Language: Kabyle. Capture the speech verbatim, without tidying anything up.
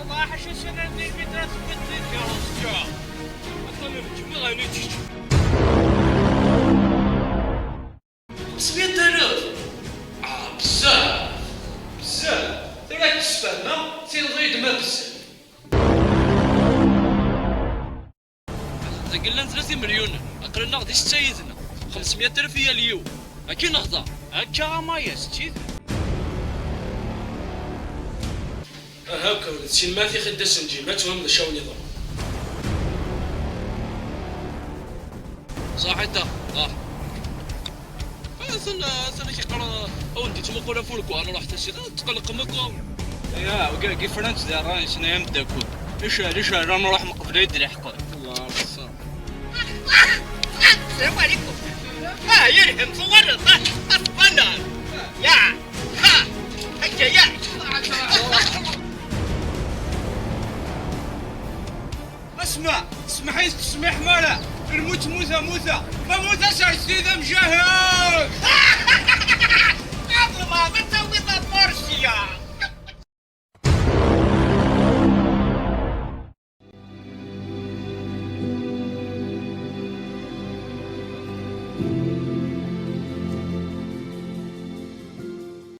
والله حاشا سنة المتر تبدل يا رجال. أصلا الجمعة أنا تشتي. سميت ألف. آه، بزاف. بزاف. تراك تسفهنا، تيضيد ما بزاف. Dagi llan tlata imelyunen, aql-aneɣ di setta yid-neɣ, xemsmya alef i yal yiwen. Akka i nehḍer. Akka a Mayas, d tidet. Aha, kemmlet, sin ma tixid-asen Jim, ad twam d acu awen-iḍerrun. Ṣaḥit, ah. Atan, atan k-iqqar, awen-d-ittmuqul afulku, ad nruḥ tasita, tqelqem akk. Ya, wigi, wigi ffran-tt di ṛṛay-nsen ay ameddakel. Icɛel, icɛel, ad nruḥ meqbel ay d-leḥqen. Allah, السلام عليكم. آه، يرهم صور الطاش أصفنا. يا، ها، هيا يا. اسمع، اسمح لي تسمح مالا. الموت موتة موتة، فموتة سعيد سيدة مجاهد.